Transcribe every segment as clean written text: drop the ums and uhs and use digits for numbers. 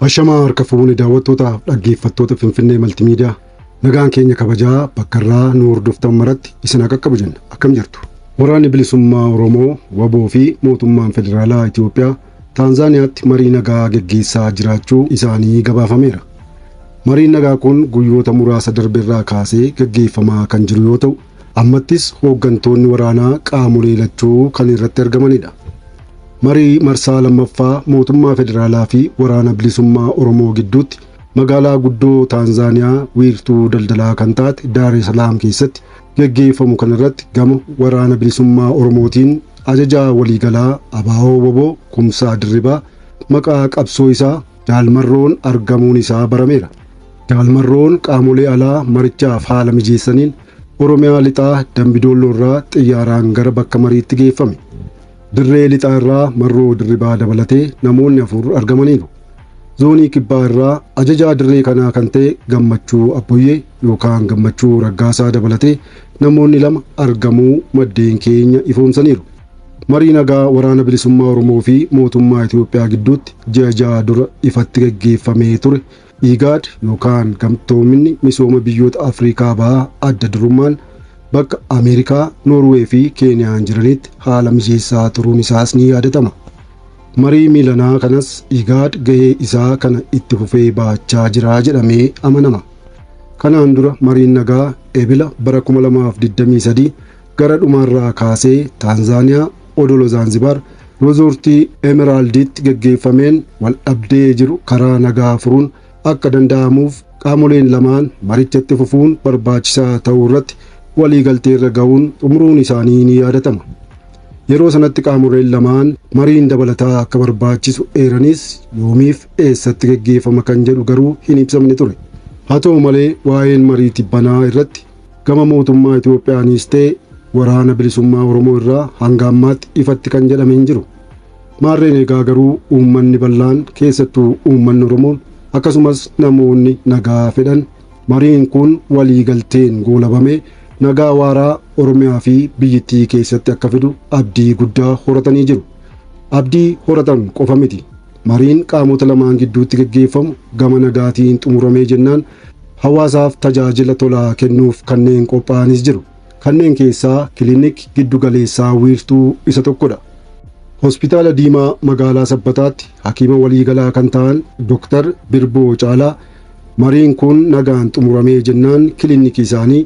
Ashamaa harka fuune daawwattootaaf dhaggeeffattoota Finfinnee Maltimiidiyaa nagaan keenya kabajaa bakka irraa nu hordoftan maratti isin haa qaqqabu jenna. Akkam jirtu? Waraanni bilisummaa Oromoo WBO fi mootummaan federaalaa Itoophiyaa Taanzaaniyaatti marii nagaa geggeessaa jiraachuu isaanii gabaafameera. Mariin nagaa kun guyyoota muraasa darbe irraa kaasee geggeeffamaa kan jiru yoo ta'u, ammattis hooggantoonni waraanaa qaamolee lachuu kan irratti argamanidha. Marii marsaa lammaffaa mootummaa federaalaa fi waraana bilisummaa Oromoo gidduutti magaalaa guddoo Taanzaaniyaa wiirtuu daldalaa kan taate Daar es Salaam keessatti geggeeffamu kanarratti gama waraana bilisummaa Oromootiin ajajaa waliigalaa ABO WBO Kumsaa Dirribaa maqaa qabsoo isaa Jaal Marroon argamuun isaa barameera. Jaal Marroon qaamolee alaa marichaaf haala mijeessaniin Oromiyaa lixaa Dambidolloo irraa xiyyaaraan gara bakka mariitti geeffame. Dirree lixaa irraa Marroo Dirribaa dabalatee namoonni 4 argamaniiru. Zoonii kibbaa irraa ajajaa dirree kanaa kan ta'e Gammachuu Abboyyee yookaan Gammachuu Raggaasaa dabalatee namoonni 2 argamuu maddeen keenya ifoomsaniiru. Marii nagaa waraana bilisummaa Oromoo fi mootummaa Itoophiyaa gidduutti ji'a 6 dura ifatti geggeeffamee ture IGAD yookaan gamtoominni misooma biyyoota Afrikaa bahaa adda durummaan bakka Ameerikaa, Noorwee fi Keeniyaan jiranitti haala mijeessaa turuun isaas ni yaadatama. Marii miilanaa kanas IGAD gahee isaa kana itti fufee baachaa jira jedhamee amanama. Kanaan dura mariin nagaa Ebila bara 2023 gara dhumaarraa kaasee Taanzaaniyaa Odolo Zaanzibaar Rizoortii Emeraaldiitti geggeeffameen wal dhabdee jiru karaa nagaa furuun akka danda'amuuf qaamoleen lamaan marichatti fufuun barbaachisaa ta'uu irratti waliigalteerra ga'uun xumuruun isaanii ni yaadatama. Yeroo sanatti qaamoleen lamaan mariin dabalataa akka barbaachisu eeranis yoomiif eessatti geggeeffama kan jedhu garuu hin ibsamne ture. Haa ta'u malee waa'een marii tibbanaa irratti gama mootummaa Itoophiyaanis ta'e waraana bilisummaa Oromoo irraa hanga ammaatti ifatti kan jedhame hin jiru. Maarreen egaa garuu uummanni bal'aan keessattuu uummanni Oromoon akkasumas namoonni nagaa fedhan mariin kun waliigalteen goolabamee nagaa waaraa Oromiyaa fi biyyittii keessatti akka fidu abdii guddaa horatanii jiru. Abdii horatan qofa miti. Mariin qaamota lamaan gidduutti geggeeffamu gama nagaatiin xumuramee jennaan hawaasaaf tajaajila tolaa kennuuf kanneen qophaa'anis jiru. Kanneen keessaa kiliinik giddu galeessaa wiirtuu isa tokkodha. Hospitaala Diimaa magaalaa Sabbataatti hakiima waliigalaa kan ta'an Dr. Birboo Caalaa mariin kun nagaan xumuramee jennaan kiliinikii isaanii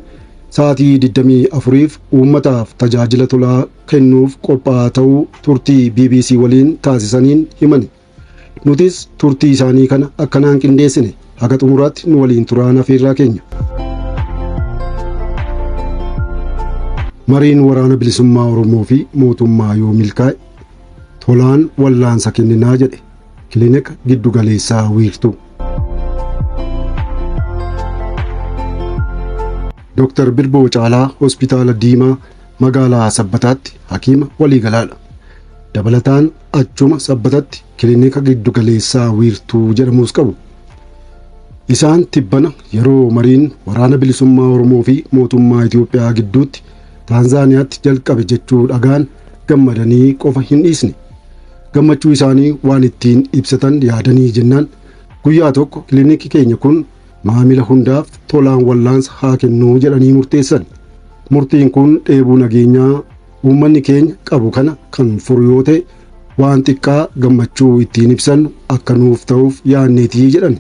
sa'aatii 24f uummataaf tajaajila tolaa kennuuf qophaa'aa ta'uu turtii BBC waliin taasisaniin himani. Nutis turtii isaanii kana akkanaan qindeessine haga xumuraatti nu waliin turaan afeerraa keenya. Mariin waraana bilisummaa Oromoo fi mootummaa yoo milkaa'e tolaan wallaansa kenninaa jedhe kilinika giddu galeessaa wiirtuu. Dr. Birboo Caalaa Hospitaala Diimaa magaalaa Sabbataatti hakiima waliigalaadha. Dabalataan achuma Sabbatatti kilinika giddu galeessaa wiirtuu jedhamus qabu. Isaan tibbana yeroo mariin waraana bilisummaa Oromoo fi mootummaa Itoophiyaa gidduutti Taanzaaniyaatti jalqabe jechuu dhagaan gammadanii qofa hin dhiisne. Gammachuu isaanii waan ittiin ibsatan yaadanii jennaan guyyaa tokko kilinikii keenya kun maamila hundaaf tolaan wallaansa haa kennuu jedhanii murteessan. Murtiin kun dheebuu nageenyaa uummanni keenya qabu kana kan furu yoo ta'e waan xiqqaa gammachuu ittiin ibsannu akka nuuf ta'uuf yaadneetii jedhan.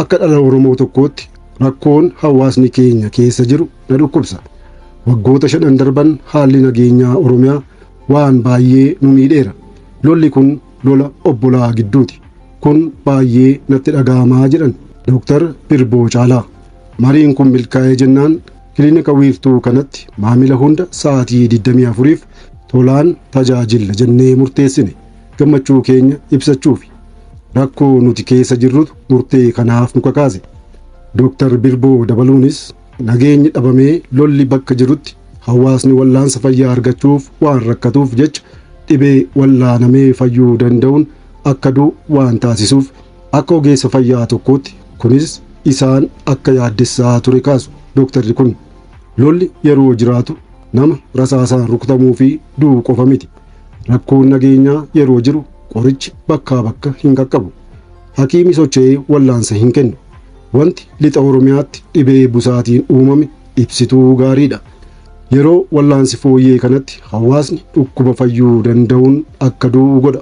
Akka dhala Oromoo tokkootti rakkoon hawaasni keenya keessa jiru na dhukkubsa. Waggoota 5 darban haalli nageenyaa Oromiyaa waan baay'ee nu miidheera. Lolli kun lola obbolaa gidduuti. Kun baay'ee natti dhaga'amaa jedhan Dr. Birboo Caalaa. Mariin kun milkaa'ee jennaan kilinika wiirtuu kanatti maamila hunda sa'aatii 24f tolaan tajaajilla jennee murteessine. Gammachuu keenya ibsachuufi. Rakkoo nuti keessa jirrutu murtee kanaaf nu kakaase. Dr. Birboo dabaluunis nageenyi dhabamee lolli bakka jirutti hawaasni wallaansa fayyaa argachuuf waan rakkatuuf jecha dhibee wallaanamee fayyuu danda'uun akka du'u waan taasisuuf akka ogeessa fayyaa tokkootti kunis isaan akka yaaddessaa ture kaasu dooktarri kun. Lolli yeroo jiraatu nama rasaasaan rukutamuu fi du'u qofa miti. Rakkoon nageenyaa yeroo jiru qorichi bakkaa bakka hin qaqqabu. Hakiimni socho'ee wallaansa hin kennu. Wanti lixa Oromiyaatti dhibee busaatiin uumame ibsituu gaariidha. Yeroo wallaansi fooyyee kanatti hawaasni dhukkuba fayyuu danda'uun akka du'u godha.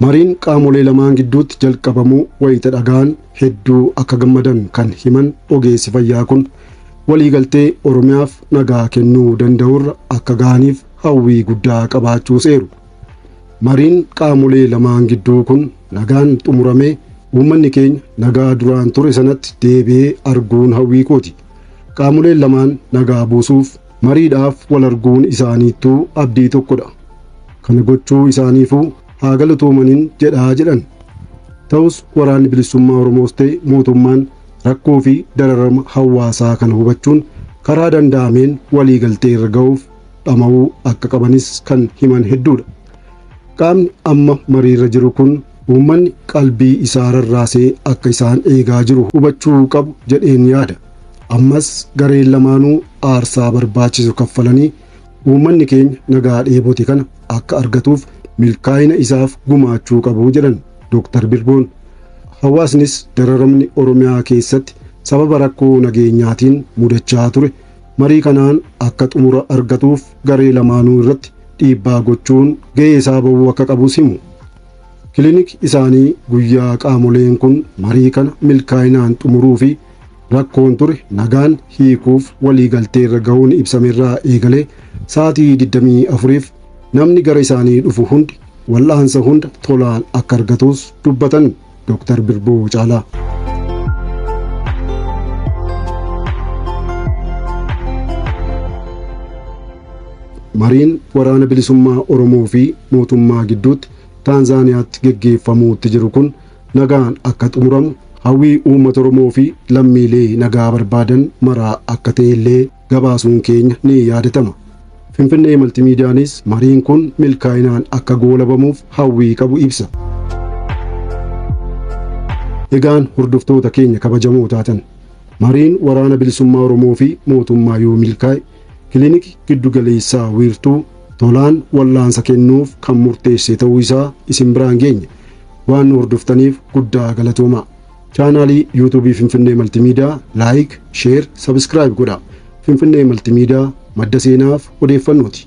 Mariin qaamolee lamaan gidduutti jalqabamuu wayita dhagaan hedduu akka gammadan kan himan ogeessi fayyaa kun waliigaltee Oromiyaaf nagaa kennuu danda'urra akka ga'aniif hawwii guddaa qabaachuu seeru. Mariin qaamolee lamaan gidduu kun nagaan xumuramee uummanni keenya nagaa duraan ture sanatti deebi'ee arguun hawwii kooti. Qaamoleen lamaan nagaa buusuuf mariidhaaf wal arguun isaaniittuu abdii tokkodha. Kana gochuu isaaniifuu haa galatoomaniin jedhaa jedhan. Ta'us waraanni bilisummaa Oromoos ta'e mootummaan rakkoo fi dararama hawaasaa kana hubachuun karaa danda'ameen waliigaltee irra ga'uuf dhama'uu akka qabanis kan himan hedduudha. Qaamni amma mariirra jiru kun uummanni qalbii isaa rarraasee akka isaan eegaa jiru hubachuu qabu jedheen yaada. Ammas gareen lamaanuu aarsaa barbaachisu kaffalanii uummanni keenya nagaa dheebote kana akka argatuuf milkaa'ina isaaf gumaachuu qabu jedhan Dr. Birboon. Hawaasnis dararamni Oromiyaa keessatti sababa rakkoo nageenyaatiin mudachaa ture marii kanaan akka xumura argatuuf garee lamaanuu irratti dhiibbaa gochuun ga'ee isaa ba'uu akka qabus himu. Kilinik isaanii guyyaa qaamoleen kun marii kana milkaa'inaan xumuruu fi rakkoon ture nagaan hiikuuf waliigaltee irra ga'uun ibsamerraa eegalee sa'aatii 24f namni gara isaanii dhufu hundi wal'aansa hunda tolaan akka argatus dubbatan Dr. Birboo Caalaa. Mariin waraana bilisummaa Oromoo fi mootummaa gidduutti Taanzaaniyaatti geggeeffamuutti jiru kun nagaan akka xumuramu hawwii uummata Oromoo fi lammiilee nagaa barbaadan maraa akka ta'e illee gabaasuun keenya ni yaadatama. Finfinnee Maltiimiidiyaanis mariin kun milkaa'inaan akka goolabamuuf hawwii qabu ibsa. Egaan hordoftoota keenya kabajamoo taatan mariin waraana bilisummaa Oromoo fi mootummaa yoo milkaa'e kilinikii giddugaleessaa wiirtuu tolaan wallaansa kennuuf kan murteesse ta'uu isaa isin biraan geenye. Waan nu hordoftaniif guddaa galatoomaa. Chaanaalii yuutuubii Finfinnee Maltiimiidiyaa like, share, subscribe godhaa. Finfinnee Maltiimiidiyaa madda seenaaf odeeffannooti.